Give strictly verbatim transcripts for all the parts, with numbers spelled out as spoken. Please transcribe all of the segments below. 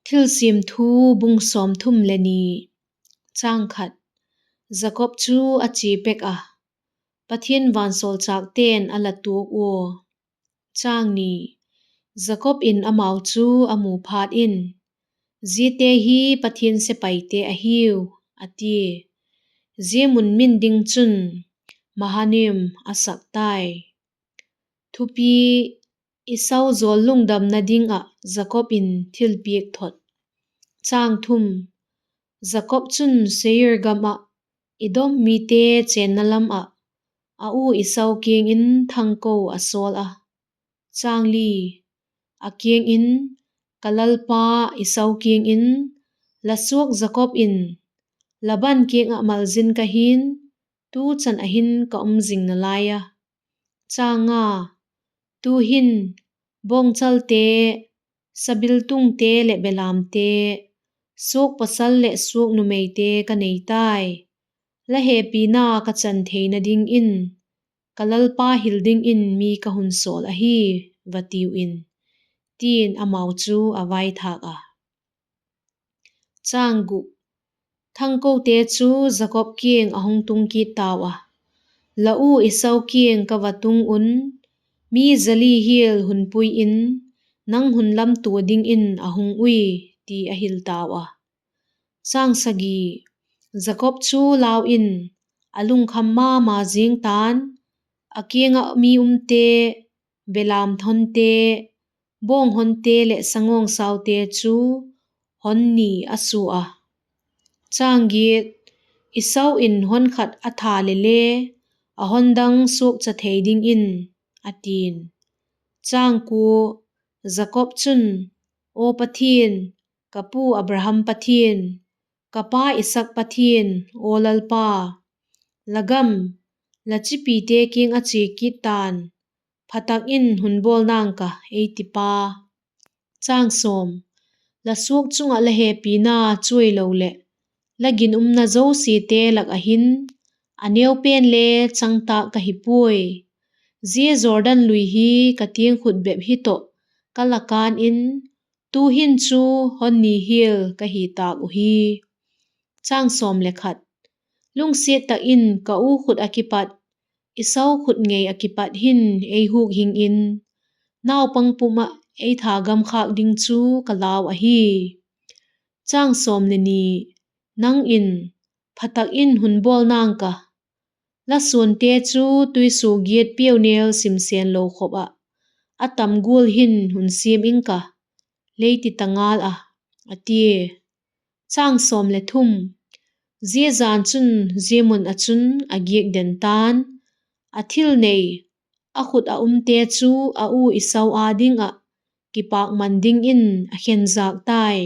Thilsiam Thu, bung sawmthum le ni. Chang khat. Jakob chu a chia pek a, Pathian vansawlchâkte'n a la tuak ua. Chang ni. Jakob in amau chu a mu phat in, Ziate hi Pathian sepaite ahiu, a tia. Zia mun min ding chun Mahanaim a sak tai. Thupi: Esau jawl lungdamna ding ah Jakob in thilpiak thot. Chang thum. Jakob chun Seir gam ah Edom mite chênna lam ah a u Esau kiang in thangko a sawl a. Chang li. A kiang in, Ka lalpa Esau kiang in, ‘La suak Jakob in Laban kiang ah malzin ka hi'n, tu chan ah hin ka um zing nalai a. Chang nga. Tu'hin bawngchalte, sabiltungte leh belamte, suak pawsal leh suak numeite ka nei tai. La hepina ka chan theina dingin ka lalpa hil dingin mi ka hun sawl ahi,’ va tiu in, ti'n amau chu a vaithâk a. Chang guk. Thangkote chu Jakob kiang a hung tung kit tau a, ‘La u Esau kiang ka va tung un, mi za li hial hun pui in, nang hun lamtua dingin a hung ui,’ ti a hil tau a. Chang sagi. Jakob chu lau in, a lungkham ma ma ziang ta'n, a kiang ah mi umte, belam honte, bawng honte leh sangawngsaute chu hon ni a sua a. Chang giat. Esau in hon khat a tha leh le, a hon dang suakcha thei dingin, a ti'n. Chang kua. Jakob chun, Aw Pathian, ka pu Abraham Pathian, ka pa Isaak Pathian, aw Lalpa, la gam, la chipite kiang ah chia kit ta'n, pha tak in hun bawl nang ka, ei tipa. Chang sawm. La suak chung ah la hepina chuai lo leh la ginumna zosiate lak ah hin a neu pen le chang tâk ka hi puai. Zia Jordan lui hi ka tiangkhut bep hi tawh ka la kân in, tu'hin chu hon ni hial ka hi tâk uhi. Chang sawm le khat. Lungsiat tak in ka u khut ah kipat, Esau khut ngei ah kipat hin ei huk hing in, naupang pum ah ei thagam khâk ding chu ka lau ahi. Chang sawm le ni. Nang in, pha tak in hun bawl nang ka, la suante chu tuisuagiat piaunel simsen lo khop ah a tam gual hin hun siam ing ka, lei ti ta ngal a, a tia. Chang sawm le thum. Zia jan chun zia mun ah chun a giak den ta'n, a thil nei, a khut ah umte chu a u Esau â ding ah kipâkman dingin a khen zâk tai.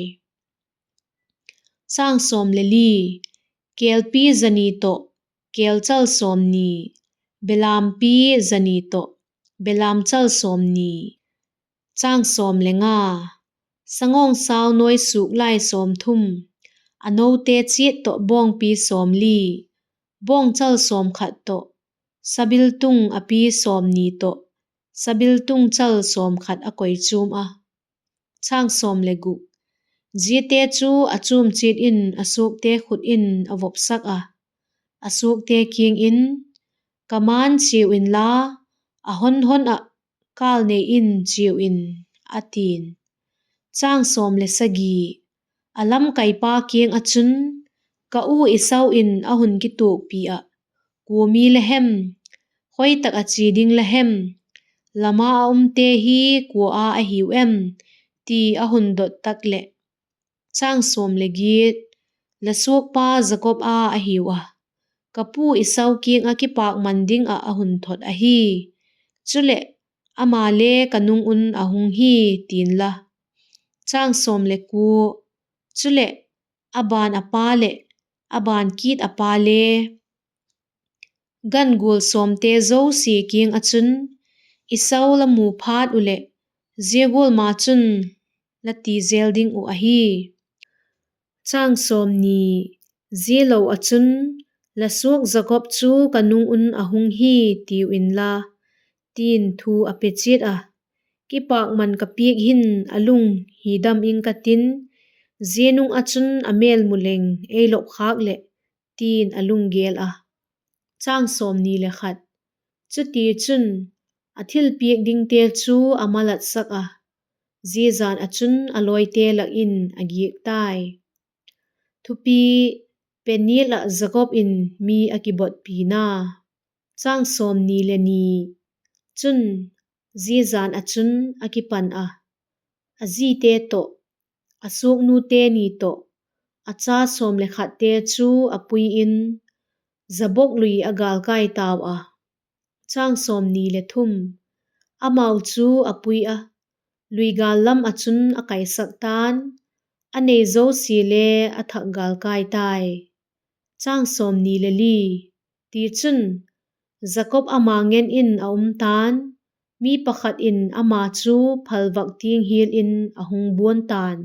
Chang sawm le li. Kêlpi za ni tawh kêlchal sawmni, belampi za ni tawh belamchal sawmni. Chang sawm le nga. Sangangsau nuaisuk lai sawmthum, a note chiat tawh bawngpi sawmli, bawngchal sawmkhat tawh, sabiltung a pi sawmni tawh, sabiltung chal sawmkhat a koichuam a. Chang sawm le guk. Ziate chu a chuam chiat in a suakte khut in a vopsak a, a suakte kiang in, Ka ma'n chiau inla, a hon hon ah kâl nei in chiau in, a ti'n. Chang sawm le sagi. A lamkaipa kiang ah chun, Ka u Esau in a hun kituakpi ah kua mi la hem? Khoi tak ah chia ding la hem? Lam ah a umte hi kua â ahiu em? ti a hun dot tak leh, Chang sawm le giat. La suakpa Jakob â ahiu a, ka pu Esau kiang ah kipâkman ding ah a hun thot ahi. Chuleh, ama le ka nung un a hung hi, ti'n la. Chang sawm le kua. Chuleh, a ban a pa leh a ban kit a pa le, gan gual sawmte zosia kiang ah chun, Esau la mu phat uh leh, zia gual ma chun la ti zel ding uh ahi. Chang sawmni. Zia lo ah chun, La suak Jakob chu ka nung un a hung hi, tiu inla, ti'n thu a pe chiat a. Kipâkman ka piak hin a lung hi dam ing ka tin, zia nung ah chun a mêl mu leng ei lop khâk leh, ti'n a lunggêl a. Chutichun, a thilpiak dingte chu a malatsak ah, zia jan ah chun a lawite lak in a giak tai. Thupi: Peniel ah Jakob in mi a kibotpina. Chun, zia jan ah chun a kipan ah, a zite tawh, a suaknute ni tawh, a cha sawm le khatte chu a pui in, Jabok lui a gâlkai tau a. Amau chu a pui a, lui gâl lam ah chun a kaisak ta'n; a nei zosia le a thak gâlkai tai. Tichun, Jakob ama ngen in a um ta'n; mi pakhat in ama chu phalvâk tiang hial in a hung buan ta'n.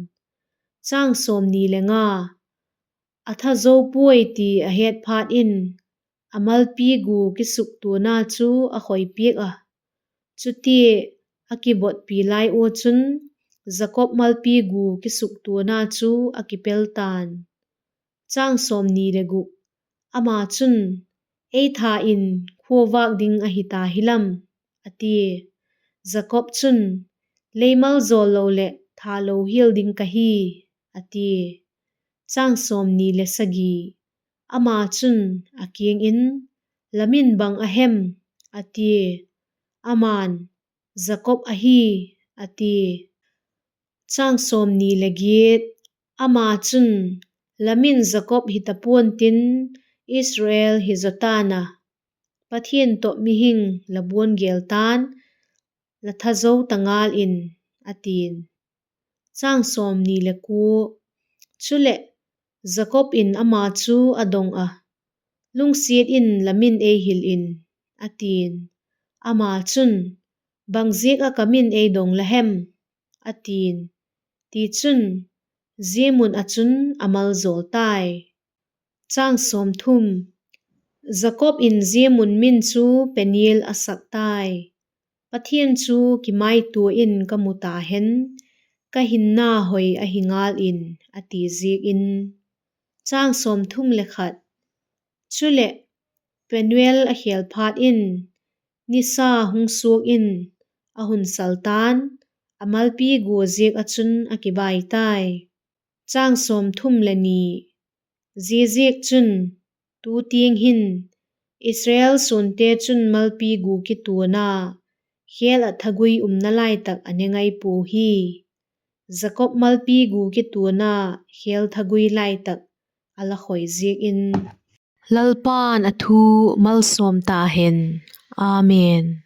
A thazo puai ti a het phat in, a malpi gu kisuktuana chu a khoipiak a; chutia a kibotpi lai ua chun Jakob malpi gu kisuktuana chu a kipel ta'n. Ama chun, Ei tha in, khua vâk ding ahi ta hilam, a tia. Jakob chun, Lei maljawl lo leh thalo hial ding ka hi, a tia. Ama chun, a kiang in, La min bang a hem? a tia. Ama'n, Jakob ahi, a tia. Ama chun, La min Jakob hita pua'n tin, Israel hi zaw ta'n a; Pathian tawh mihing la buan gêl ta'n, la thazo ta ngal in, a ti'n. Chuleh, Jakob in ama chu a dong ah, Lungsiat in la min ei hil in, a ti'n. Ama chun, Bangziak ah ka min ei dong la hem? a ti'n. Tichun, zia mun ah chun a maljawl tai. Jakob in zia mun min chu Peniel a sak tai, Pathian chu kimaitua in ka mu ta hen, ka hinna hoi ahi ngal in, a ti ziak in. Chuleh, Penuel a khêl phat in, nisa hung suak in, a hun sal ta'n, a malpi gua ziak ah chun a kibai tai. Ziaziakchun, tu tiang hin Israel suante chun malpi gu kituana, khêl ah thagui umna lai tak a ne ngai pua hi; Jakob malpi gu kituana, khêl thagui lai tak a la khoi ziak in. Lalpa'n a thu malsawm ta hen. Amen.